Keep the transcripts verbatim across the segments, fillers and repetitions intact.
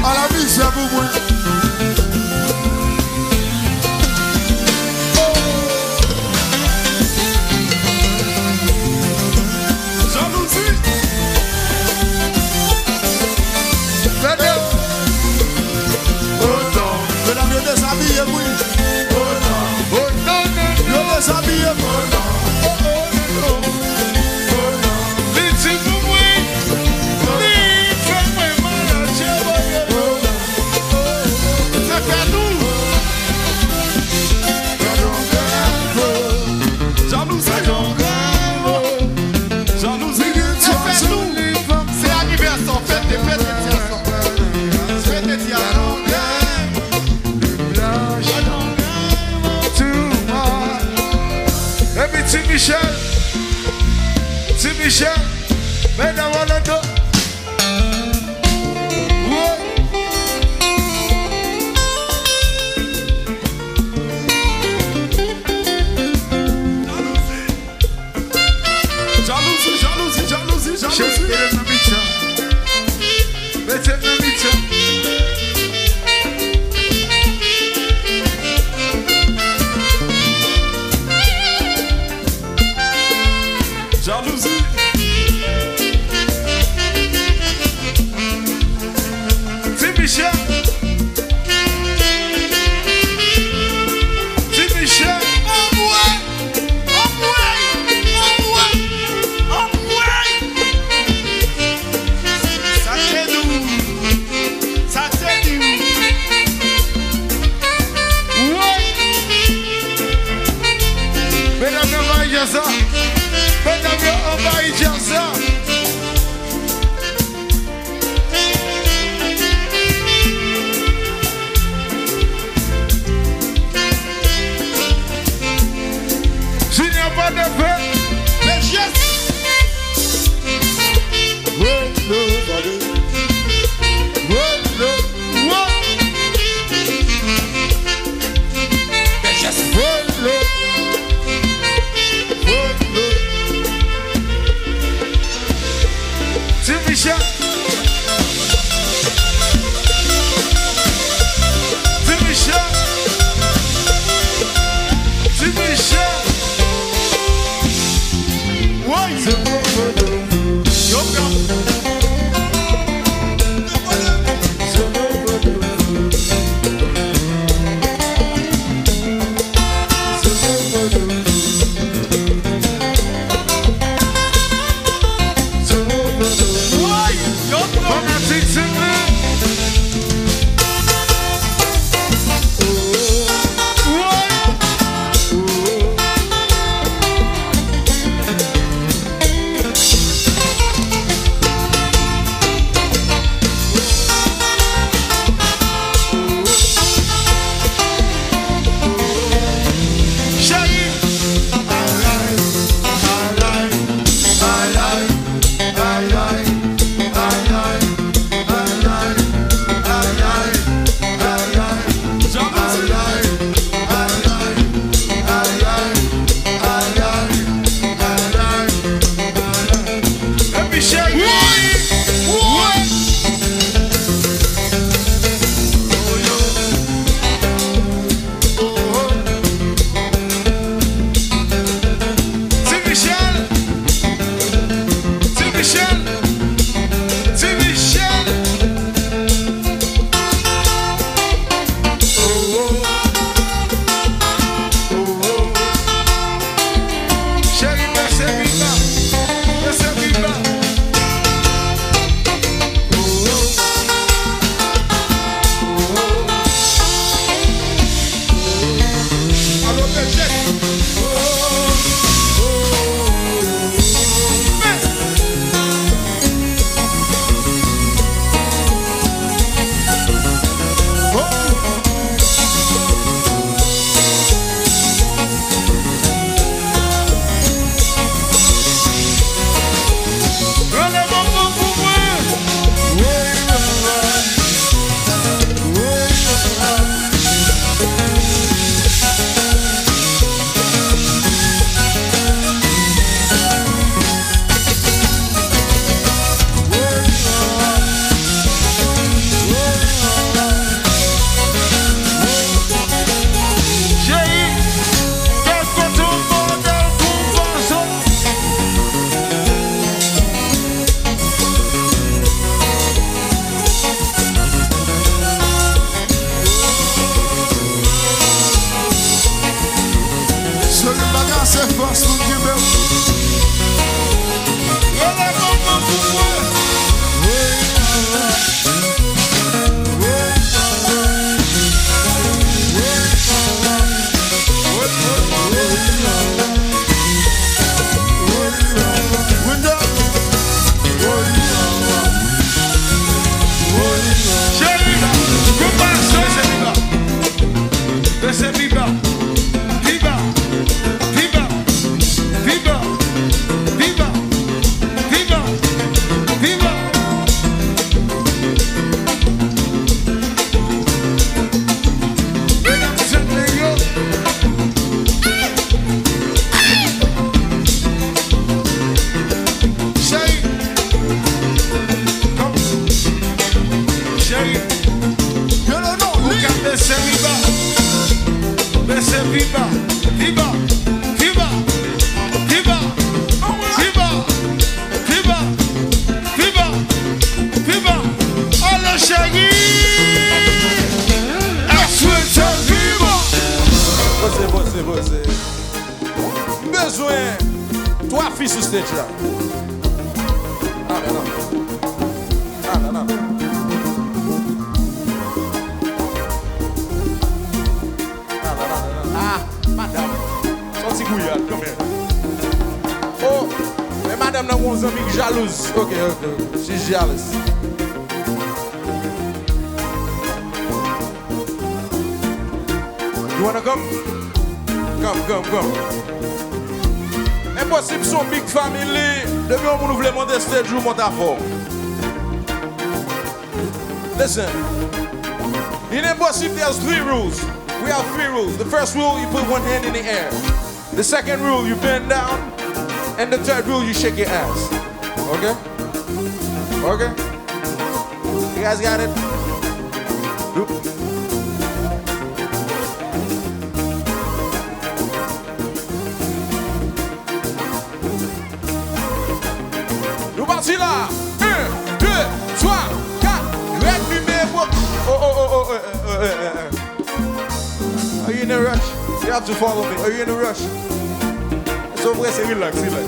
Ala mizè pou mwen. Jalouzi. Medam, medam, yo dezabiye m wi. Yo dezabiye m. Li di pou mwen, li fè mwen mal, Dye voye l. Se fèt ou. Jalouzi. Jalouzi. Se fèt ou. Se anivèsè w fete, fete ti gason. Fete ti gason. Epi Ti Michel. Ti Michel. Medam Orlando. Woy. Jalouzi, jalouzi, jalouzi, jalouzi. Cheri, mete m nan mitan. Mete m nan mitan. Jalouzi. Ti Michel. Ti Michel. Anmwey! Anmwey! Anmwey! Anmwey! Sa te dou. Sa te dou. Woy! Medam yo anvayi djaz la. Medam yo anvayi djaz la. Se pi ba, pi ba, pi ba, pi ba, pi ba, pi ba, pi ba. Medam, jèn nèg yo. Cheri. Kòm. Cheri. Ou ka bese pi ba. Bese pi ba. Pi ba. Pi ba. Pi ba. Pi ba. Pi ba. Pi ba. Pi ba. Ale cheri. Aswè se pi ba. Poze, poze, poze. M bezwen twa fi sou stage la. Ale, ale. Ale, ale. Ale, ale, ale. Ah, madanm. Se yon ti gouyad kanmenm. Oh, men madanm nan gen yon zanmi k jalouz. Ok, ok, ok. She's jealous. You wanna come? Come, come, come. Enposib se yon big family. Depi yon moun ou vle monte stage ou monte avè w. Listen. In Enposib, there's three rules. We have three rules. The first rule, you put one hand in the air. The second rule, you bend down. And the third rule, you shake your ass. Okay? Okay? You guys got it? Nou pati la. En, de, twa, kat. Règ nimewo. Oh, oh, oh, oh, eh, eh, eh, eh, eh. Are you in a rush? You have to follow me. Are you in a rush? So prese, relax, relax.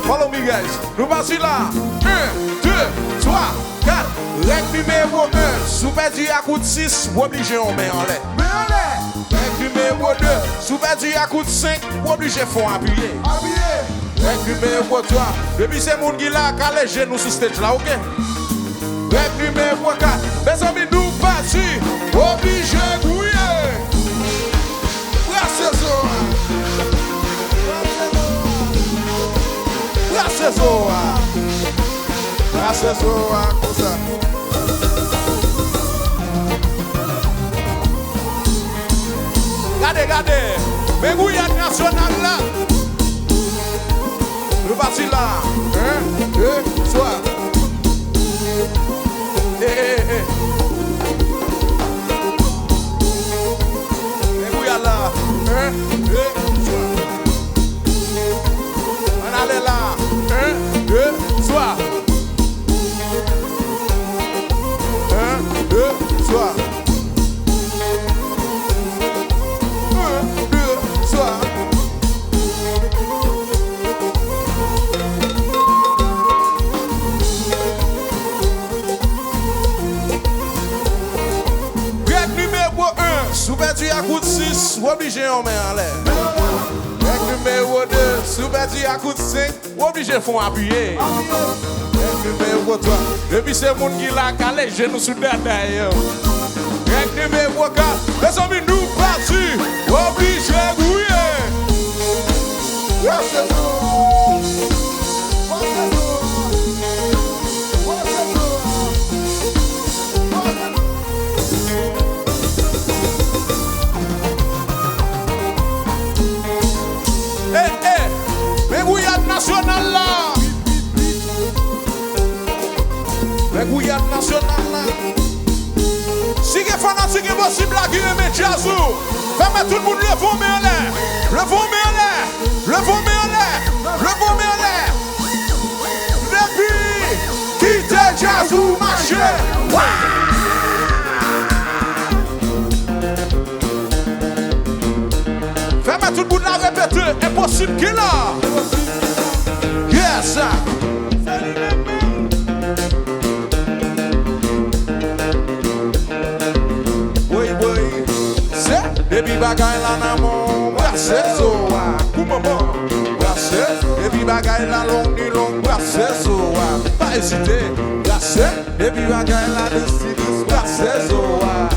Follow me, guys. Nou pati la. En, de, twa, kat. Règ nimewo en, si w pèdi ak wout sis, w oblije yon men anlè. Men anlè. Règ nimewo de, si w pèdi ak wout senk, w oblije fè yon apiye. Apiye. Règ nimewo twa, depi se moun ki la, kale jenou sou stage la, oke? Règ nimewo kat, mezanmi, nou pati, oblije gouye. Brase zo a. Brase zo a. Brase zo a konsa. Gade, gade. Men gouyad nasyonal la. Nou pati la. En, de, twa. Eh, eh, eh. Men gouyad la. En, de, twa. Ann ale la. En, de, twa. En, de, twa. En, de, twa. Règ nimewo en, si w pèdi ak wout sis, w oblije yon men anlè. Règ nimewo de, si w pèdi ak wout senk, w oblije fè yon apiye. Règ nimewo twa, depi se moun ki la, kale jenou sou dada yo. Règ nimewo kat, mezanmi, nou pati, w oblije gouye. Brase zo. Brase zo. Brase zo. Eh, eh, men gouyad nasyonal la. Men gouyad nasyonal la. Si gen fanatik Enposib la ki renmen djaz ou, fè m wè tout moun leve yon men anlè. Leve yon men anlè. Leve men anlè, leve men anlè. Depi kite djaz ou mache. Wa! Fè m tout moun la repete, Enposib ki la. Yes. Woy, woy. Se depi bagay la nan men w, brase zo a. Koumanman? Brase. Depi bagay la long ni long, brase zo a. Pa ezite, brase. Depi bagay la dous ti dous, brase zo a.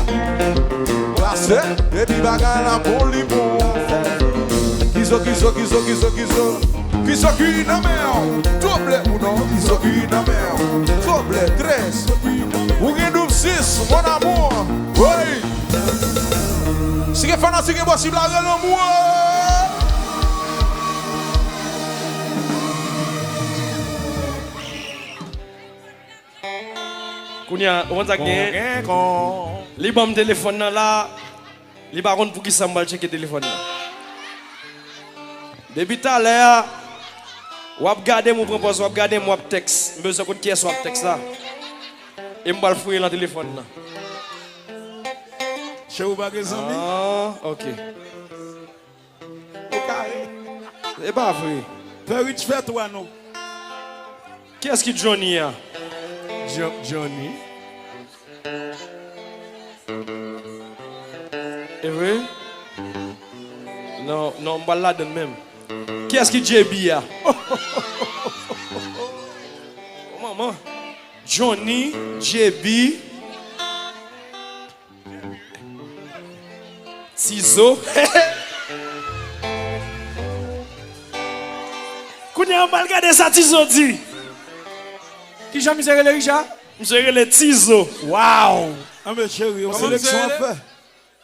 Brase. Depi bagay la bon, li bon. Kizo, kizo, kizo, kizo, kizo. Kizo ki nan men w. Twoble ou non, kizo ki nan men w. Twoble, tres. Ou gen doub sis, mon amour. Woy. Si gen fanatik, gen posib la, rele anmou. Kounye a, ou konn sa k genyen? Li ban m telefòn nan la, li pa konn poukisa m pral tcheke telefòn nan. Depi talè a, w ap gade m, ou pran pòz, w ap gade m, w ap tèks. M bezwen konn kiyès w ap tèks la. E m pral fouye nan telefòn nan. Cheri, ou pa gen zanmi? Ah, ok. Ou kare. E pa vre. Pè Rich fè twa non. Kiyès ki Johnny a? Jo-, Johnny. E vre? Non, non, m pral ladann menm. Kiyès ki J B a? Manman. Johnny, J B. Tizo. Kounye a, m pral gade sa Tizo di. Kijan misye rele, Richard? Misye rele Tizo. Waw! Anben, cheri, yon seleksyon ap fè.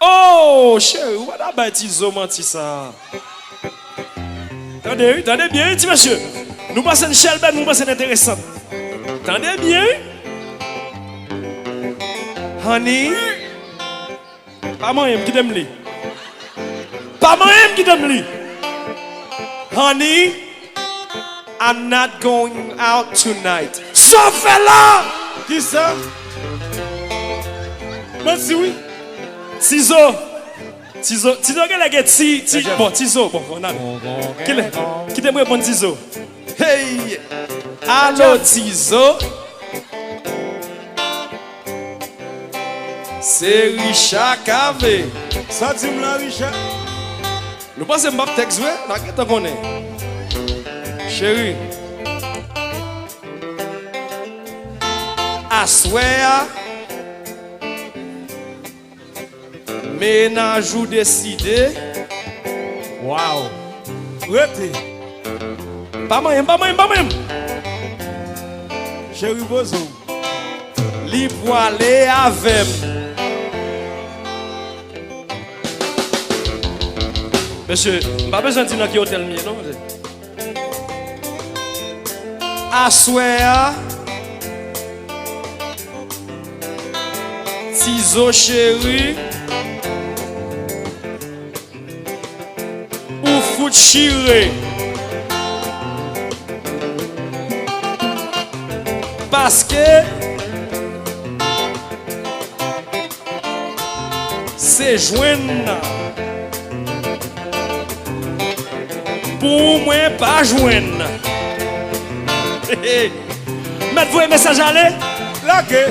Oh, cheri, ou pa ta bay Tizo manti sa. Tande, wi, tande byen, wi, ti mesye. Nou panse n chèlbè, nou panse n enteresan. Tande byen, wi. Honey. Pa manyen m, kite m li. Pa manyen m, kite m li. Honey, I'm not going out tonight. Sa w fè la? Kisa? Manti wi. Tizo. Tizo, Tizo genlè gen ti, ti, bon, Tizo, bon, bon, nan. Kilè? Kite m reponn Tizo. Hey! Alo, Tizo. Se Richard Cavé. Sa di m la, Richard? Nou panse m p ap tèks vre? N a gentan konnen. Cheri. Aswè a, mennaj ou deside. Waw. Rete. Pa manyen m, pa manyen m, pa manyen m. Cheri, poze w. Li pwale avè m. Mesye, m pa bezwen di nan ki otèl m ye, non, mesye. Aswè a, Tizo cheri, ou fout chire. Paske se jwenn nan. Pou mwen pa jwenn. Mèt voye mesaj ale. Lage.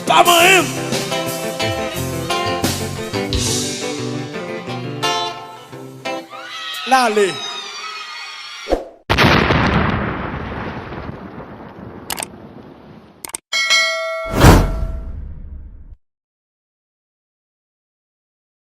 Pa manyen m. L ale.